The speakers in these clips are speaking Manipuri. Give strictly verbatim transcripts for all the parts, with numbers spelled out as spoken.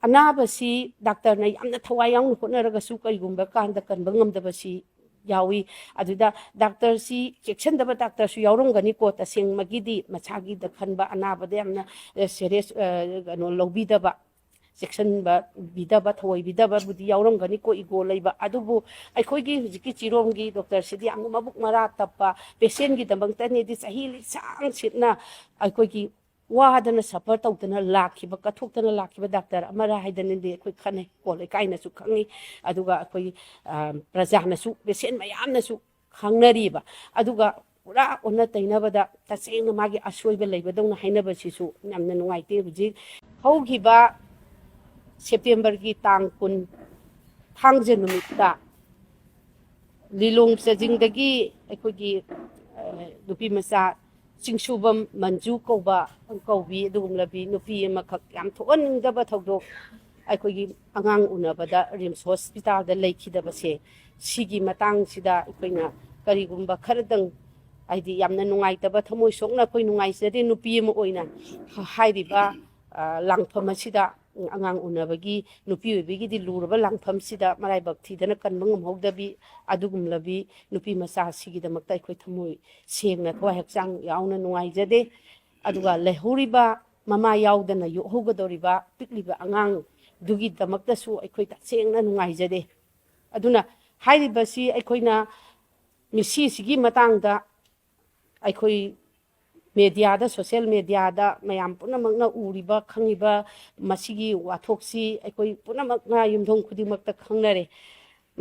ꯑꯅꯥꯕꯁꯤ ꯗꯥꯛꯇꯔꯅ ꯌꯥꯝꯅ ꯊꯋꯥꯏ ꯌꯥꯎꯅ ꯍꯣꯠꯅꯔꯒꯁꯨ ꯀꯔꯤꯒꯨꯝꯕ ꯀꯥꯟꯗ ꯀꯟꯕ ꯉꯝꯗꯕꯁꯤ ꯌꯥꯎꯏ꯫ ꯑꯗꯨꯗ ꯗꯥꯛꯇꯔꯁꯤ ꯆꯦꯛꯁꯤꯟꯗꯕ ꯗꯥꯛꯇꯔꯁꯨ ꯌꯥꯎꯔꯝꯒꯅꯤꯀꯣ꯫ ꯇꯁꯦꯡꯕꯒꯤꯗꯤ ꯃꯁꯥꯒꯤꯗ ꯈꯟꯕ, ꯑꯅꯥꯕꯗ ꯌꯥꯝꯅ ꯁꯦꯔꯤꯌꯁ ꯀꯩꯅꯣ ꯂꯧꯕꯤꯗꯕ, ꯆꯦꯛꯁꯤꯟꯕ ꯄꯤꯗꯕ, ꯊꯑꯣꯏꯕꯤꯗꯕꯕꯨꯗꯤ ꯌꯥꯎꯔꯝꯒꯅꯤꯀꯣ, ꯏꯒꯣ ꯂꯩꯕ꯫ ꯑꯗꯨꯕꯨ ꯑꯩꯈꯣꯏꯒꯤ ꯍꯧꯖꯤꯛꯀꯤ ꯆꯤꯔꯣꯝꯒꯤ ꯗꯣꯛꯇꯔꯁꯤꯗꯤ ꯌꯥꯝꯅ ꯃꯕꯨꯛ ꯃꯔꯥ ꯇꯞꯄ, ꯄꯦꯁꯦꯟꯒꯤꯗꯃꯛꯇꯅꯦꯗꯤ ꯆꯍꯤ ꯂꯤꯁꯥꯡ ꯁꯤꯠꯅ ꯑꯩꯈꯣꯏꯒꯤ ꯋꯥꯗꯅ ꯁꯐꯔ ꯇꯧꯗꯅ ꯂꯥꯛꯈꯤꯕ, ꯀꯠꯊꯣꯛꯇꯅ ꯂꯥꯛꯈꯤꯕ ꯗꯥꯛꯇꯔ ꯑꯃꯔ ꯍꯥꯏꯗꯅꯗꯤ ꯑꯩꯈꯣꯏ ꯈꯟꯅꯩ꯫ ꯀꯣ ꯂꯩꯀꯥꯏꯅꯁꯨ ꯈꯪꯉꯤ, ꯑꯗꯨꯒ ꯑꯩꯈꯣꯏ ꯄ꯭ꯔꯖꯥꯅꯁꯨ, ꯄꯦꯁꯦꯟ ꯃꯌꯥꯝꯅꯁꯨ ꯈꯪꯅꯔꯤꯕ꯫ ꯑꯗꯨꯒ ꯄꯨꯔꯥ ꯑꯣꯟꯅ ꯇꯩꯅꯕꯗ ꯇꯁꯦꯡꯅ ꯃꯥꯒꯤ ꯑꯁꯣꯏꯕ ꯂꯩꯕꯗꯧꯅ ꯍꯥꯏꯅꯕꯁꯤꯁꯨ ꯌꯥꯝꯅ ꯅꯨꯡꯉꯥꯏꯇꯦ꯫ ꯍꯧꯖꯤꯛ ꯍꯧꯈꯤꯕ ꯁꯦꯞꯇꯦꯝꯕꯔꯒꯤ ꯇꯥꯡ ꯀꯨꯟ, ꯊꯥꯡꯖ ꯅꯨꯃꯤꯠꯇ ꯂꯤꯂꯣꯡ ꯆꯥꯖꯤꯡꯗꯒꯤ ꯑꯩꯈꯣꯏꯒꯤ ꯅꯨꯄꯤ ꯃꯆꯥ ꯆꯤꯡꯁꯨꯕꯝ ꯃꯟꯖꯨ ꯀꯧꯕ, ꯀꯧꯕꯤ ꯑꯗꯨꯒꯨꯝꯂꯕꯤ ꯅꯨꯄꯤ ꯑꯃꯈꯛ, ꯌꯥꯝ ꯊꯣꯛꯍꯟꯅꯤꯡꯗꯕ ꯊꯧꯗꯣꯛ, ꯑꯩꯈꯣꯏꯒꯤ ꯑꯉꯥꯡ ꯎꯅꯕꯗ ꯔꯤꯝꯁ ꯍꯣꯁꯄꯤꯇꯥꯜꯗ ꯂꯩꯈꯤꯗꯕꯁꯦ, ꯁꯤꯒꯤ ꯃꯇꯥꯡꯁꯤꯗ ꯑꯩꯈꯣꯏꯅ ꯀꯔꯤꯒꯨꯝꯕ ꯈꯔꯗꯪ, ꯍꯥꯏꯗꯤ ꯌꯥꯝꯅ ꯅꯨꯡꯉꯥꯏꯇꯕ, ꯊꯃꯣꯏ ꯁꯣꯛꯅ ꯑꯩꯈꯣꯏ ꯅꯨꯡꯉꯥꯏꯖꯗꯦ꯫ ꯅꯨꯄꯤ ꯑꯃ ꯑꯣꯏꯅ ꯍꯥꯏꯔꯤꯕ ꯂꯥꯡꯐꯝ ꯑꯁꯤꯗ, ꯑꯉꯥꯡ ꯎꯅꯕꯒꯤ, ꯅꯨꯄꯤ ꯑꯣꯏꯕꯒꯤꯗꯤ ꯂꯨꯔꯕ ꯂꯥꯡꯐꯝꯁꯤꯗ ꯃꯔꯥꯏꯕꯛ ꯊꯤꯗꯅ ꯀꯟꯕ ꯉꯝꯍꯧꯗꯕꯤ, ꯑꯗꯨꯒꯨꯝꯂꯕꯤ ꯅꯨꯄꯤ ꯃꯆꯥꯁꯤꯒꯤꯗꯃꯛꯇ ꯑꯩꯈꯣꯏ ꯊꯃꯣꯏ ꯁꯦꯡꯅ, ꯊꯋꯥꯏ ꯍꯛꯆꯥꯡ ꯌꯥꯎꯅ ꯅꯨꯡꯉꯥꯏꯖꯗꯦ꯫ ꯑꯗꯨꯒ ꯂꯩꯍꯧꯔꯤꯕ, ꯃꯃꯥ ꯌꯥꯎꯗꯅ ꯌꯣꯛꯍꯧꯒꯗꯧꯔꯤꯕ ꯄꯤꯛꯂꯤꯕ ꯑꯉꯥꯡꯗꯨꯒꯤꯗꯃꯛꯇꯁꯨ ꯑꯩꯈꯣꯏ ꯇꯁꯦꯡꯅ ꯅꯨꯡꯉꯥꯏꯖꯗꯦ꯫ ꯑꯗꯨꯅ ꯍꯥꯏꯔꯤꯕꯁꯤ ꯑꯩꯈꯣꯏꯅ ꯃꯤꯁꯤꯁꯤꯒꯤ ꯃꯇꯥꯡꯗ ꯑꯩꯈꯣꯏ ꯃꯦꯗꯤꯌꯥꯗ, ꯁꯣꯁꯦꯜ ꯃꯦꯗꯤꯌꯥꯗ ꯃꯌꯥꯝ ꯄꯨꯝꯅꯃꯛꯅ ꯎꯔꯤꯕ, ꯈꯪꯉꯤꯕ ꯃꯁꯤꯒꯤ ꯋꯥꯊꯣꯛꯁꯤ ꯑꯩꯈꯣꯏ ꯄꯨꯝꯅꯃꯛꯅ ꯌꯨꯝꯊꯣꯡ ꯈꯨꯗꯤꯡꯃꯛꯇ ꯈꯪꯅꯔꯦ꯫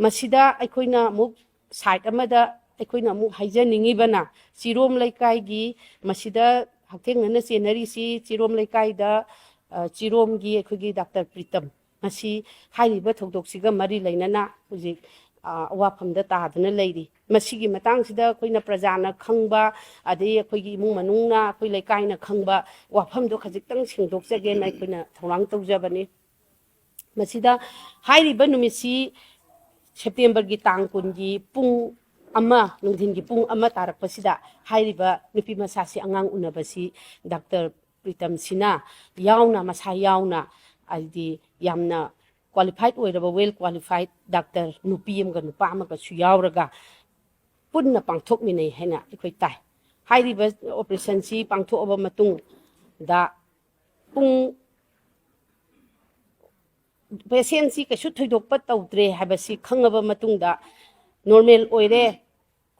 ꯃꯁꯤꯗ ꯑꯩꯈꯣꯏꯅ ꯑꯃꯨꯛ ꯁꯥꯏꯠ ꯑꯃꯗ ꯑꯩꯈꯣꯏꯅ ꯑꯃꯨꯛ ꯍꯥꯏꯖꯅꯤꯡꯉꯤꯕꯅ, ꯆꯤꯔꯣꯝ ꯂꯩꯀꯥꯏꯒꯤ, ꯃꯁꯤꯗ ꯍꯛꯊꯦꯡꯅꯅ ꯆꯦꯟꯅꯔꯤꯁꯤ ꯆꯤꯔꯣꯝ ꯂꯩꯀꯥꯏꯗ, ꯑ, ꯆꯤꯔꯣꯝꯒꯤ ꯑꯩꯈꯣꯏꯒꯤ ꯗꯥꯛꯇꯔ ꯄ꯭ꯔꯤꯇꯝ, ꯃꯁꯤ ꯍꯥꯏꯔꯤꯕ ꯊꯧꯗꯣꯛꯁꯤꯒ ꯃꯔꯤ ꯂꯩꯅꯅ ꯍꯧꯖꯤꯛ, ꯑ, ꯑꯋꯥꯐꯝꯗ ꯇꯥꯗꯨꯅ ꯂꯩꯔꯤ꯫ ꯃꯁꯤꯒꯤ ꯃꯇꯥꯡꯁꯤꯗ ꯑꯩꯈꯣꯏꯅ ꯄ꯭ꯔꯖꯥꯅ ꯈꯪꯕ, ꯑꯗꯩ ꯑꯩꯈꯣꯏꯒꯤ ꯏꯃꯨꯡ ꯃꯅꯨꯡꯅ, ꯑꯩꯈꯣꯏ ꯂꯩꯀꯥꯏꯅ ꯈꯪꯕ ꯋꯥꯐꯝꯗꯣ ꯈꯖꯤꯛꯇꯪ ꯁꯦꯡꯗꯣꯛꯆꯒꯦꯅ ꯑꯩꯈꯣꯏꯅ ꯊꯧꯔꯥꯡ ꯇꯧꯖꯕꯅꯤ꯫ ꯃꯁꯤꯗ ꯍꯥꯏꯔꯤꯕ ꯅꯨꯃꯤꯠꯁꯤ ꯁꯦꯞꯇꯦꯝꯕꯔꯒꯤ ꯇꯥꯡ ꯀꯨꯟꯒꯤ ꯄꯨꯡ ꯑꯃ, ꯅꯨꯡꯊꯤꯟꯒꯤ ꯄꯨꯡ ꯑꯃ ꯇꯥꯔꯛꯄꯁꯤꯗ ꯍꯥꯏꯔꯤꯕ ꯅꯨꯄꯤ ꯃꯆꯥꯁꯤ ꯑꯉꯥꯡ ꯎꯅꯕꯁꯤ ꯗꯥꯛꯇꯔ ꯄ꯭ꯔꯤꯇꯝꯁꯤꯅ ꯌꯥꯎꯅ, ꯃꯁꯥ ꯌꯥꯎꯅ, ꯍꯥꯏꯗꯤ ꯌꯥꯝꯅ ꯀ꯭ꯋꯥꯂꯤꯐꯥꯏꯠ ꯑꯣꯏꯔꯕ, ꯋꯦꯜ ꯀ꯭ꯋꯥꯂꯤꯐꯥꯏꯠ ꯗꯥꯛꯇꯔ ꯅꯨꯄꯤ ꯑꯃꯒ ꯅꯨꯄꯥ ꯑꯃꯒꯁꯨ ꯌꯥꯎꯔꯒ ꯄꯨꯟꯅ ꯄꯥꯡꯊꯣꯛꯃꯤꯟꯅꯩ ꯍꯥꯏꯅ ꯑꯩꯈꯣꯏ ꯇꯥꯏ꯫ ꯍꯥꯏꯔꯤꯕ ꯑꯣꯄꯔꯦꯁꯟꯁꯤ ꯄꯥꯡꯊꯣꯛꯑꯕ ꯃꯇꯨꯡꯗ ꯄꯨꯡ ꯄꯦꯁꯦꯟꯁꯤ ꯀꯩꯁꯨ ꯊꯣꯏꯗꯣꯛꯄ ꯇꯧꯗ꯭ꯔꯦ ꯍꯥꯏꯕꯁꯤ ꯈꯪꯉꯕ ꯃꯇꯨꯡꯗ, ꯅꯣꯔꯃꯦꯜ ꯑꯣꯏꯔꯦ,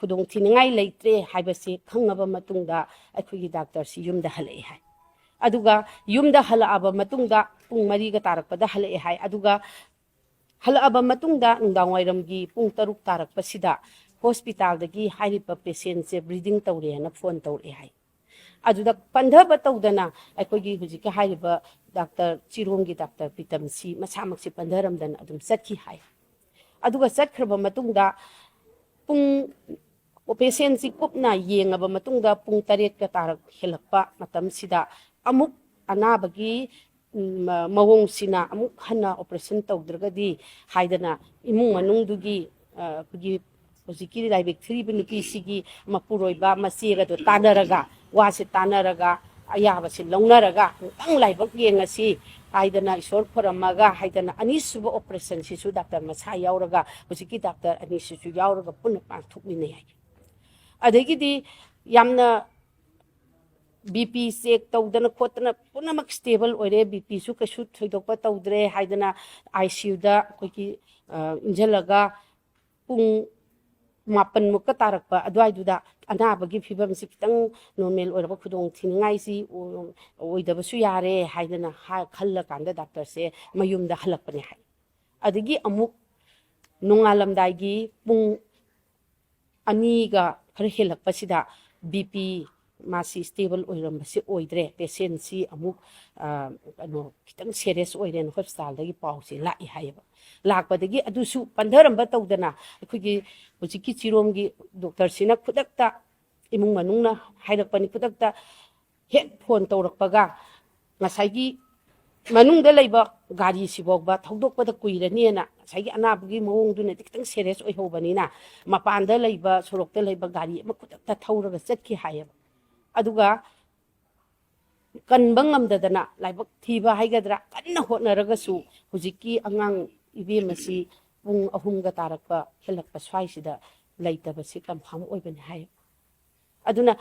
ꯈꯨꯗꯣꯡꯊꯤꯅꯤꯡꯉꯥꯏ ꯂꯩꯇ꯭ꯔꯦ ꯍꯥꯏꯕꯁꯤ ꯈꯪꯉꯕ ꯃꯇꯨꯡꯗ ꯑꯩꯈꯣꯏꯒꯤ ꯗꯥꯛꯇꯔꯁꯤ ꯌꯨꯝꯗ ꯍꯜꯂꯛꯑꯦ ꯍꯥꯏ꯫ ꯑꯗꯨꯒ ꯌꯨꯝꯗ ꯍꯜꯂꯛꯑꯕ ꯃꯇꯨꯡꯗ ꯄꯨꯡ ꯃꯔꯤꯒ ꯇꯥꯔꯛꯄꯗ ꯍꯜꯂꯛꯑꯦ ꯍꯥꯏ꯫ ꯑꯗꯨꯒ ꯍꯜꯂꯛꯑꯕ ꯃꯇꯨꯡꯗ ꯅꯨꯡꯗꯥꯡ ꯋꯥꯏꯔꯝꯒꯤ ꯄꯨꯡ ꯇꯔꯨꯛ ꯇꯥꯔꯛꯄꯁꯤꯗ ꯍꯣꯁꯄꯤꯇꯥꯜꯗꯒꯤ ꯍꯥꯏꯔꯤꯕ ꯄꯦꯁꯦꯟꯁꯦ ꯕ꯭ꯂꯤꯗꯤꯡ ꯇꯧꯔꯦꯅ ꯐꯣꯟ ꯇꯧꯔꯛꯑꯦ ꯍꯥꯏ꯫ ꯑꯗꯨꯗ ꯄꯟꯊꯕ ꯇꯧꯗꯅ ꯑꯩꯈꯣꯏꯒꯤ ꯍꯧꯖꯤꯛꯀꯤ ꯍꯥꯏꯔꯤꯕ ꯗꯥꯛꯇꯔ ꯆꯤꯔꯣꯝꯒꯤ ꯗꯥꯛꯇꯔ ꯄ꯭ꯔꯤꯇꯝꯁꯤ ꯃꯁꯥꯃꯛꯁꯤ ꯄꯟꯊꯔꯝꯗꯅ ꯑꯗꯨꯝ ꯆꯠꯈꯤ ꯍꯥꯏ꯫ ꯑꯗꯨꯒ ꯆꯠꯈ꯭ꯔꯕ ꯃꯇꯨꯡꯗ ꯄꯨꯡ, ꯄꯦꯁꯦꯟꯁꯤ ꯀꯨꯞꯅ ꯌꯦꯡꯉꯕ ꯃꯇꯨꯡꯗ ꯄꯨꯡ ꯇꯔꯦꯠꯀ ꯇꯥꯔꯛ ꯍꯦꯜꯂꯛꯄ ꯃꯇꯝꯁꯤꯗ ꯑꯃꯨꯛ ꯑꯅꯥꯕꯒꯤ, ꯎꯝ, ꯃꯑꯣꯡꯁꯤꯅ ꯑꯃꯨꯛ ꯍꯟꯅ ꯑꯣꯄꯔꯦꯁꯟ ꯇꯧꯗ꯭ꯔꯒꯗꯤ ꯍꯥꯏꯗꯅ ꯏꯃꯨꯡ ꯃꯅꯨꯡꯗꯨꯒꯤ, ꯑ, ꯑꯩꯈꯣꯏꯒꯤ ꯍꯧꯖꯤꯛꯀꯤ ꯂꯥꯏꯕꯛ ꯊꯤꯔꯤꯕ ꯅꯨꯄꯤꯁꯤꯒꯤ ꯃꯄꯨꯔꯣꯏꯕ ꯃꯆꯦꯒꯗꯣ ꯇꯥꯟꯅꯔꯒ, ꯋꯥꯁꯦ ꯇꯥꯟꯅꯔꯒ, ꯑꯌꯥꯕꯁꯦ ꯂꯧꯅꯔꯒ ꯑꯃꯨꯛꯇꯪ ꯂꯥꯏꯕꯛ ꯌꯦꯡꯉꯁꯤ ꯍꯥꯏꯗꯅ ꯏꯁꯣꯔ ꯈꯣꯏꯔꯝꯃꯒ ꯍꯥꯏꯗꯅ ꯑꯅꯤꯁꯨꯕ ꯑꯣꯄꯔꯦꯁꯟꯁꯤꯁꯨ ꯗꯥꯛꯇꯔ ꯃꯁꯥ ꯌꯥꯎꯔꯒ ꯍꯧꯖꯤꯛꯀꯤ ꯗꯥꯛꯇꯔ ꯑꯅꯤꯁꯤꯁꯨ ꯌꯥꯎꯔꯒ ꯄꯨꯟꯅ ꯄꯥꯡꯊꯣꯛꯃꯤꯟꯅꯩ ꯍꯥꯏ꯫ ꯑꯗꯒꯤꯗꯤ ꯌꯥꯝꯅ ꯕꯤ ꯄꯤ ꯆꯦꯛ ꯇꯧꯗꯅ ꯈꯣꯠꯇꯅ ꯄꯨꯝꯅꯃꯛ ꯁ꯭ꯇꯦꯕꯜ ꯑꯣꯏꯔꯦ, ꯕꯤ ꯄꯤꯁꯨ ꯀꯩꯁꯨ ꯊꯣꯏꯗꯣꯛꯄ ꯇꯧꯗ꯭ꯔꯦ ꯍꯥꯏꯗꯅ ꯑꯥꯏ ꯁꯤ ꯌꯨꯗ ꯑꯩꯈꯣꯏꯒꯤ, ꯑ, ꯏꯟꯁꯤꯜꯂꯒ ꯄꯨꯡ ꯃꯥꯄꯟꯃꯨꯛꯀ ꯇꯥꯔꯛꯄ ꯑꯗꯨꯋꯥꯏꯗꯨꯗ ꯑꯅꯥꯕꯒꯤ ꯐꯤꯕꯝꯁꯤ ꯈꯤꯇꯪ ꯅꯣꯔꯃꯦꯜ ꯑꯣꯏꯔꯕ, ꯈꯨꯗꯣꯡ ꯊꯤꯅꯤꯡꯉꯥꯏꯁꯤ ꯑꯣꯏꯗꯕꯁꯨ ꯌꯥꯔꯦ ꯍꯥꯏꯗꯅ ꯍꯥꯏ-, ꯈꯜꯂꯀꯥꯟꯗ ꯗꯥꯛꯇꯔꯁꯦ ꯃꯌꯨꯝꯗ ꯍꯜꯂꯛꯄꯅꯦ ꯍꯥꯏ꯫ ꯑꯗꯒꯤ ꯑꯃꯨꯛ ꯅꯣꯡꯉꯥꯜꯂꯝꯗꯥꯏꯒꯤ ꯄꯨꯡ ꯑꯅꯤꯒ ꯈꯔ ꯍꯦꯜꯂꯛꯄꯁꯤꯗ ꯕꯤ ꯄꯤ ꯃꯥꯁꯤ ꯁ꯭ꯇꯦꯕꯜ ꯑꯣꯏꯔꯝꯕꯁꯤ ꯑꯣꯏꯗ꯭ꯔꯦ, ꯄꯦꯁꯦꯟꯁꯤ ꯑꯃꯨꯛ, ꯑ, ꯀꯩꯅꯣ, ꯈꯤꯇꯪ ꯁꯦꯔꯤꯌꯁ ꯑꯣꯏꯔꯦꯅ ꯍꯣꯁꯄꯤꯇꯥꯜꯗꯒꯤ ꯄꯥꯎꯁꯦ ꯂꯥꯛꯏ ꯍꯥꯏꯌꯦꯕ꯫ ꯂꯥꯛꯄꯗꯒꯤ ꯑꯗꯨꯁꯨ ꯄꯟꯊꯔꯝꯕ ꯇꯧꯗꯅ ꯑꯩꯈꯣꯏꯒꯤ ꯍꯧꯖꯤꯛꯀꯤ ꯆꯤꯔꯣꯝꯒꯤ ꯗꯣꯛꯇꯔꯁꯤꯅ ꯈꯨꯗꯛꯇ ꯏꯃꯨꯡ ꯃꯅꯨꯡꯅ ꯍꯥꯏꯔꯛꯄꯅꯤ, ꯈꯨꯗꯛꯇ ꯍꯦꯛ ꯐꯣꯟ ꯇꯧꯔꯛꯄꯒ ꯉꯁꯥꯏꯒꯤ ꯃꯅꯨꯡꯗ ꯂꯩꯕ ꯒꯥꯔꯤꯁꯤꯐꯥꯎꯕ ꯊꯧꯗꯣꯛꯄꯗ ꯀꯨꯏꯔꯅꯤꯅ ꯉꯁꯥꯏꯒꯤ ꯑꯅꯥꯕꯒꯤ ꯃꯑꯣꯡꯗꯨꯅꯗꯤ ꯈꯤꯇꯪ ꯁꯦꯔꯤꯌꯁ ꯑꯣꯏꯍꯧꯕꯅꯤꯅ ꯃꯄꯥꯟꯗ ꯂꯩꯕ, ꯁꯣꯔꯣꯛꯇ ꯂꯩꯕ ꯒꯥꯔꯤ ꯑꯃ ꯈꯨꯗꯛꯇ ꯊꯧꯔꯒ ꯆꯠꯈꯤ ꯍꯥꯏꯌꯦꯕ꯫ ꯑꯗꯨꯒ ꯀꯟꯕ ꯉꯝꯗꯗꯅ ꯂꯥꯏꯕꯛ ꯊꯤꯕ ꯍꯥꯏꯒꯗ꯭ꯔꯥ, ꯀꯟꯅ ꯍꯣꯠꯅꯔꯒꯁꯨ ꯍꯧꯖꯤꯛꯀꯤ ꯑꯉꯥꯡ ꯏꯕꯦꯝ ꯑꯁꯤ ꯄꯨꯡ ꯑꯍꯨꯝꯒ ꯇꯥꯔꯛꯄ ꯍꯦꯜꯂꯛꯄ ꯁ꯭ꯋꯥꯏꯁꯤꯗ ꯂꯩꯇꯕꯁꯤ ꯀꯟꯐꯥꯔꯝ ꯑꯣꯏꯕꯅꯤ ꯍꯥꯏ꯫ ꯑꯗꯨꯅ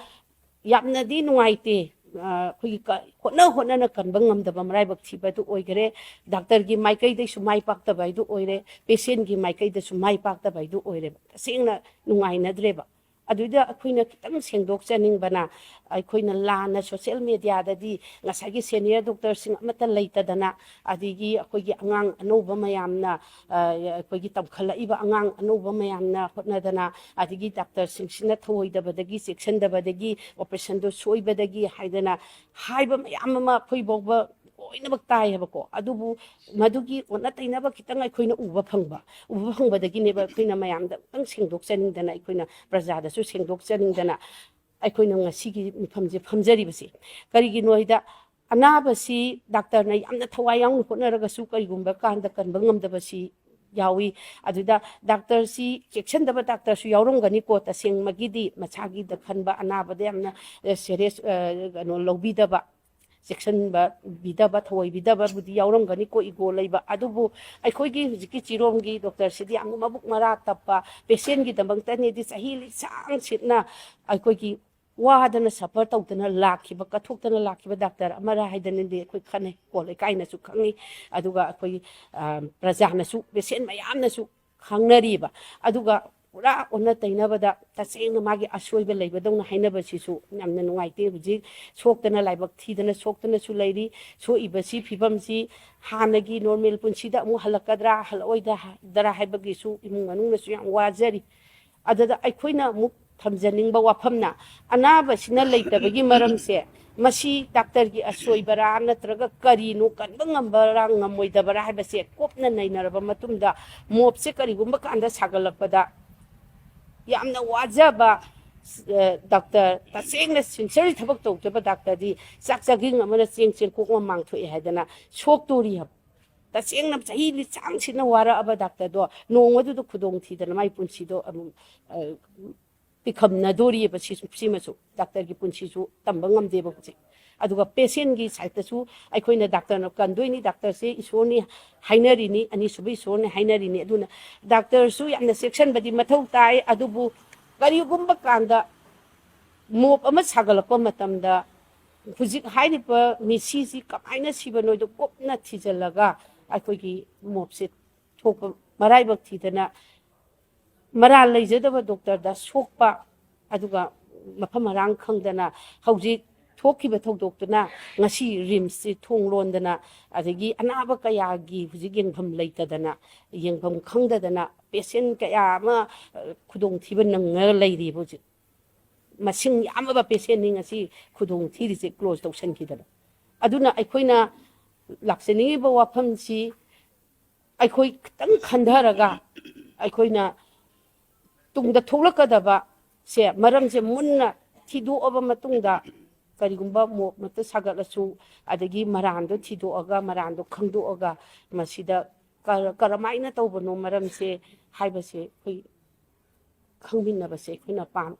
ꯌꯥꯝꯅꯗꯤ ꯅꯨꯡꯉꯥꯏꯇꯦ꯫ ꯑ, ꯑꯩꯈꯣꯏꯒꯤ ꯀ-, ꯍꯣꯠꯅ ꯍꯣꯠꯅꯅ ꯀꯟꯕ ꯉꯝꯗꯕ ꯃꯔꯥꯏꯕꯛ ꯊꯤꯕꯗꯨ ꯑꯣꯏꯈꯔꯦ꯫ ꯗꯥꯛꯇꯔꯒꯤ ꯃꯥꯏꯀꯩꯗꯩꯁꯨ ꯃꯥꯏ ꯄꯥꯛꯇꯕ ꯍꯥꯏꯗꯨ ꯑꯣꯏꯔꯦ, ꯄꯦꯁꯦꯟꯒꯤ ꯃꯥꯏꯀꯩꯗꯁꯨ ꯃꯥꯏ ꯄꯥꯛꯇꯕ ꯍꯥꯏꯗꯨ ꯑꯣꯏꯔꯦꯕ꯫ ꯇꯁꯦꯡꯅ ꯅꯨꯡꯉꯥꯏꯅꯗ꯭ꯔꯦꯕ꯫ ꯑꯗꯨꯗ ꯑꯩꯈꯣꯏꯅ ꯈꯤꯇꯪ ꯁꯦꯡꯗꯣꯛꯆꯅꯤꯡꯕꯅ, ꯑꯩꯈꯣꯏꯅ ꯂꯥꯟꯅ ꯁꯣꯁꯦꯜ ꯃꯦꯗꯤꯌꯥꯗꯗꯤ ꯉꯁꯥꯏꯒꯤ ꯁꯦꯅꯤꯌꯔ ꯗꯣꯛꯇꯔꯁꯤꯡ ꯑꯃꯠꯇ ꯂꯩꯇꯗꯅ, ꯑꯗꯒꯤ ꯑꯩꯈꯣꯏꯒꯤ ꯑꯉꯥꯡ ꯑꯅꯧꯕ ꯃꯌꯥꯝꯅ, ꯑ, ꯑꯩꯈꯣꯏꯒꯤ ꯇꯝꯈꯠꯂꯛꯏꯕ ꯑꯉꯥꯡ ꯑꯅꯧꯕ ꯃꯌꯥꯝꯅ ꯍꯣꯠꯅꯗꯅ, ꯑꯗꯒꯤ ꯗꯥꯛꯇꯔꯁꯤꯡꯁꯤꯅ ꯊꯧꯑꯣꯏꯗꯕꯗꯒꯤ, ꯆꯦꯛꯁꯤꯟꯗꯕꯗꯒꯤ, ꯑꯣꯄꯔꯦꯁꯟꯗꯣ ꯁꯣꯏꯕꯗꯒꯤ ꯍꯥꯏꯗꯅ ꯍꯥꯏꯕ ꯃꯌꯥꯝ ꯑꯃ ꯑꯩꯈꯣꯏ ꯐꯥꯎꯕ ꯂꯣꯏꯅꯃꯛ ꯇꯥꯏꯌꯦꯕꯀꯣ꯫ ꯑꯗꯨꯕꯨ ꯃꯗꯨꯒꯤ ꯑꯣꯟꯅ ꯇꯩꯅꯕ ꯈꯤꯇꯪ ꯑꯩꯈꯣꯏꯅ ꯎꯕ ꯐꯪꯕ, ꯎꯕ ꯐꯪꯕꯗꯒꯤꯅꯦꯕ ꯑꯩꯈꯣꯏꯅ ꯃꯌꯥꯝꯗ ꯑꯃꯨꯛꯇꯪ ꯁꯦꯡꯗꯣꯛꯆꯅꯤꯡꯗꯅ, ꯑꯩꯈꯣꯏꯅ ꯄ꯭ꯔꯖꯥꯗꯁꯨ ꯁꯦꯡꯗꯣꯛꯆꯅꯤꯡꯗꯅ ꯑꯩꯈꯣꯏꯅ ꯉꯁꯤꯒꯤ ꯃꯤꯐꯝꯁꯦ ꯐꯝꯖꯔꯤꯕꯁꯦ꯫ ꯀꯔꯤꯒꯤꯅꯣ ꯍꯥꯏꯗ, ꯑꯅꯥꯕꯁꯤ ꯗꯥꯛꯇꯔꯅ ꯌꯥꯝꯅ ꯊꯋꯥꯏ ꯌꯥꯎꯅ ꯍꯣꯠꯅꯔꯒꯁꯨ ꯀꯔꯤꯒꯨꯝꯕ ꯀꯥꯟꯗ ꯀꯟꯕ ꯉꯝꯗꯕꯁꯤ ꯌꯥꯎꯏ꯫ ꯑꯗꯨꯗ ꯗꯥꯛꯇꯔꯁꯤ ꯆꯦꯛꯁꯤꯟꯗꯕ ꯗꯥꯛꯇꯔꯁꯨ ꯌꯥꯎꯔꯝꯒꯅꯤꯀꯣ, ꯇꯁꯦꯡꯕꯒꯤꯗꯤ ꯃꯁꯥꯒꯤꯗ ꯈꯟꯕ, ꯑꯅꯥꯕꯗ ꯌꯥꯝꯅ, ꯑ, ꯁꯦꯔꯤꯌꯁ, ꯑ, ꯀꯩꯅꯣ, ꯂꯧꯕꯤꯗꯕ, ꯆꯦꯛꯁꯤꯟꯕ ꯄꯤꯗꯕ, ꯊꯑꯣꯏꯕꯤꯗꯕꯕꯨꯗꯤ ꯌꯥꯎꯔꯝꯒꯅꯤꯀꯣ, ꯏꯒꯣ ꯂꯩꯕ꯫ ꯑꯗꯨꯕꯨ ꯑꯩꯈꯣꯏꯒꯤ ꯍꯧꯖꯤꯛꯀꯤ ꯆꯤꯔꯣꯝꯒꯤ ꯗꯣꯛꯇꯔꯁꯤꯗꯤ ꯌꯥꯝꯅ ꯃꯕꯨꯛ ꯃꯔꯥ ꯇꯞꯄ, ꯄꯦꯁꯦꯟꯒꯤꯗꯃꯛꯇꯅꯦꯗꯤ ꯆꯍꯤ ꯂꯤꯁꯥꯡ ꯁꯤꯠꯅ ꯑꯩꯈꯣꯏꯒꯤ ꯋꯥꯗꯅ ꯁꯐꯔ ꯇꯧꯗꯅ ꯂꯥꯛꯈꯤꯕ, ꯀꯠꯊꯣꯛꯇꯅ ꯂꯥꯛꯈꯤꯕ ꯗꯥꯛꯇꯔ ꯑꯃꯔ ꯍꯥꯏꯗꯅꯗꯤ ꯑꯩꯈꯣꯏ ꯈꯟꯅꯩ꯫ ꯀꯣ ꯂꯩꯀꯥꯏꯅꯁꯨ ꯈꯪꯉꯤ, ꯑꯗꯨꯒ ꯑꯩꯈꯣꯏ, ꯑ, ꯄ꯭ꯔꯖꯥꯅꯁꯨ, ꯄꯦꯁꯦꯟ ꯃꯌꯥꯝꯅꯁꯨ ꯈꯪꯅꯔꯤꯕ꯫ ꯑꯗꯨꯒ ꯄꯨꯔꯥ ꯑꯣꯟꯅ ꯇꯩꯅꯕꯗ ꯇꯁꯦꯡꯅ ꯃꯥꯒꯤ ꯑꯁꯣꯏꯕ ꯂꯩꯕꯗꯧꯅ ꯍꯥꯏꯅꯕꯁꯤꯁꯨ ꯌꯥꯝꯅ ꯅꯨꯡꯉꯥꯏꯇꯦ꯫ ꯍꯧꯖꯤꯛ ꯁꯣꯛꯇꯅ ꯂꯥꯏꯕꯛ ꯊꯤꯗꯅ ꯁꯣꯛꯇꯅꯁꯨ ꯂꯩꯔꯤ꯫ ꯁꯣꯛꯏꯕꯁꯤ, ꯐꯤꯕꯝꯁꯤ ꯍꯥꯟꯅꯒꯤ ꯅꯣꯔꯃꯦꯜ ꯄꯨꯟꯁꯤꯗ ꯑꯃꯨꯛ ꯍꯜꯂꯛꯀꯗ꯭ꯔꯥ, ꯍꯜꯂꯛꯑꯣꯏꯗ꯭ꯔꯥ ꯍꯥꯏꯕꯒꯤꯁꯨ ꯏꯃꯨꯡ ꯃꯅꯨꯡꯅꯁꯨ ꯌꯥꯝ ꯋꯥꯖꯔꯤ꯫ ꯑꯗꯨꯗ ꯑꯩꯈꯣꯏꯅ ꯑꯃꯨꯛ ꯊꯝꯖꯅꯤꯡꯕ ꯋꯥꯐꯝꯅ, ꯑꯅꯥꯕꯁꯤꯅ ꯂꯩꯇꯕꯒꯤ ꯃꯔꯝꯁꯦ, ꯃꯁꯤ ꯗꯥꯛꯇꯔꯒꯤ ꯑꯁꯣꯏꯕꯔꯥ ꯅꯠꯇ꯭ꯔꯒ ꯀꯔꯤꯅꯣ, ꯀꯟꯕ ꯉꯝꯕꯔꯥ ꯉꯝꯃꯣꯏꯗꯕꯔꯥ ꯍꯥꯏꯕꯁꯦ ꯀꯨꯞꯅ ꯅꯩꯅꯔꯕ ꯃꯇꯨꯡꯗ, ꯃꯣꯞꯁꯦ ꯀꯔꯤꯒꯨꯝꯕ ꯀꯥꯟꯗ ꯁꯥꯒꯠꯂꯛꯄꯗ ꯌꯥꯝꯅ ꯋꯥꯖꯕ, ꯑ, ꯗꯥꯛꯇꯔ, ꯇꯁꯦꯡꯅ ꯁꯤꯟꯁꯤꯌꯔ ꯊꯕꯛ ꯇꯧꯖꯕ ꯗꯥꯛꯇꯔꯗꯤ ꯆꯥꯛ ꯆꯥꯛꯈꯤꯡ ꯑꯃꯅ ꯆꯦꯡ ꯆꯦꯡꯀꯣꯛ ꯑꯃ ꯃꯥꯡꯊꯣꯛꯑꯦ ꯍꯥꯏꯗꯅ ꯁꯣꯛꯇꯣꯔꯤ ꯍꯥꯏꯕ꯫ ꯇꯁꯦꯡꯅ ꯆꯍꯤ ꯂꯤꯁꯥꯡ ꯁꯤꯠꯅ ꯋꯥꯔꯛꯑꯕ ꯗꯥꯛꯇꯔꯗꯣ ꯅꯣꯡꯃꯗꯨꯗ ꯈꯨꯗꯣꯡ ꯊꯤꯗꯅ ꯃꯥꯏ ꯄꯨꯟꯁꯤꯗꯣ ꯑꯗꯨꯝ, ꯑ, ꯄꯤꯈꯝꯅꯗꯣꯔꯤꯑꯕ꯫ ꯁꯤꯁꯨ, ꯁꯤꯃꯁꯨ ꯗꯥꯛꯇꯔꯒꯤ ꯄꯨꯟꯁꯤꯁꯨ ꯇꯝꯕ ꯉꯝꯗꯦꯕ ꯍꯧꯖꯤꯛ꯫ ꯑꯗꯨꯒ ꯄꯦꯁꯦꯟꯒꯤ ꯁꯥꯏꯠꯇꯁꯨ ꯑꯩꯈꯣꯏꯅ ꯗꯥꯛꯇꯔꯅ ꯀꯟꯗꯣꯏꯅꯤ, ꯗꯥꯛꯇꯔꯁꯦ ꯏꯁꯣꯔꯅꯤ ꯍꯥꯏꯅꯔꯤꯅꯤ, ꯑꯅꯤꯁꯨꯕ ꯏꯁꯣꯔꯅꯤ ꯍꯥꯏꯅꯔꯤꯅꯤ꯫ ꯑꯗꯨꯅ ꯗꯥꯛꯇꯔꯁꯨ ꯌꯥꯝꯅ ꯆꯦꯛꯁꯤꯟꯕꯗꯤ ꯃꯊꯧ ꯇꯥꯏ꯫ ꯑꯗꯨꯕꯨ ꯀꯔꯤꯒꯨꯝꯕ ꯀꯥꯟꯗ ꯃꯣꯞ ꯑꯃ ꯁꯥꯒꯠꯂꯛꯄ ꯃꯇꯝꯗ ꯍꯧꯖꯤꯛ ꯍꯥꯏꯔꯤꯕ ꯃꯤꯁꯤꯁꯤ ꯀꯃꯥꯏꯅ ꯁꯤꯕꯅꯣꯗꯣ ꯀꯨꯞꯅ ꯊꯤꯖꯤꯜꯂꯒ ꯑꯩꯈꯣꯏꯒꯤ ꯃꯣꯞꯁꯦ ꯊꯣꯛꯄ ꯃꯔꯥꯏꯕꯛ ꯊꯤꯗꯅ ꯃꯔꯥꯜ ꯂꯩꯖꯗꯕ ꯗꯣꯛꯇꯔꯗ ꯁꯣꯛꯄ, ꯑꯗꯨꯒ ꯃꯐꯝ ꯃꯔꯥꯡ ꯈꯪꯗꯅ ꯍꯧꯖꯤꯛ ꯊꯣꯛꯈꯤꯕ ꯊꯧꯗꯣꯛꯇꯨꯅ ꯉꯁꯤ ꯔꯤꯝꯁꯁꯤ ꯊꯣꯡ ꯂꯣꯟꯗꯅ, ꯑꯗꯒꯤ ꯑꯅꯥꯕ ꯀꯌꯥꯒꯤ ꯍꯧꯖꯤꯛ ꯌꯦꯡꯐꯝ ꯂꯩꯇꯗꯅ, ꯌꯦꯡꯐꯝ ꯈꯪꯗꯗꯅ ꯄꯦꯁꯦꯟ ꯀꯌꯥ ꯑꯃ, ꯑ, ꯈꯨꯗꯣꯡꯊꯤꯕ ꯅꯪꯉꯒ ꯂꯩꯔꯤꯕ ꯍꯧꯖꯤꯛ꯫ ꯃꯁꯤꯡ ꯌꯥꯝꯂꯕ ꯄꯦꯁꯦꯟꯅꯤ ꯉꯁꯤ ꯈꯨꯗꯣꯡ ꯊꯤꯔꯤꯁꯦ ꯀ꯭ꯂꯣꯖ ꯇꯧꯁꯟꯈꯤꯗꯅ꯫ ꯑꯗꯨꯅ ꯑꯩꯈꯣꯏꯅ ꯂꯥꯛꯆꯅꯤꯡꯉꯤꯕ ꯋꯥꯐꯝꯁꯤ ꯑꯩꯈꯣꯏ ꯈꯤꯇꯪ ꯈꯟꯊꯔꯒ ꯑꯩꯈꯣꯏꯅ ꯇꯨꯡꯗ ꯊꯣꯛꯂꯛꯀꯗꯕ ꯁꯦ ꯃꯔꯝꯁꯦ ꯃꯨꯟꯅ ꯊꯤꯗꯣꯛꯑꯕ ꯃꯇꯨꯡꯗ ꯀꯔꯤꯒꯨꯝꯕ ꯃꯣꯞ ꯃꯛꯇ ꯁꯥꯒꯠꯂꯁꯨ, ꯑꯗꯒꯤ ꯃꯔꯥꯟꯗꯣ ꯊꯤꯗꯣꯛꯑꯒ, ꯃꯔꯥꯟꯗꯣ ꯈꯪꯗꯣꯛꯑꯒ, ꯃꯁꯤꯗ ꯀꯔ-, ꯀꯔꯝꯍꯥꯏꯅ ꯇꯧꯕꯅꯣ ꯃꯔꯝꯁꯦ ꯍꯥꯏꯕꯁꯦ ꯑꯩꯈꯣꯏ ꯈꯪꯃꯤꯟꯅꯕꯁꯦ ꯑꯩꯈꯣꯏꯅ ꯄꯥꯝ-,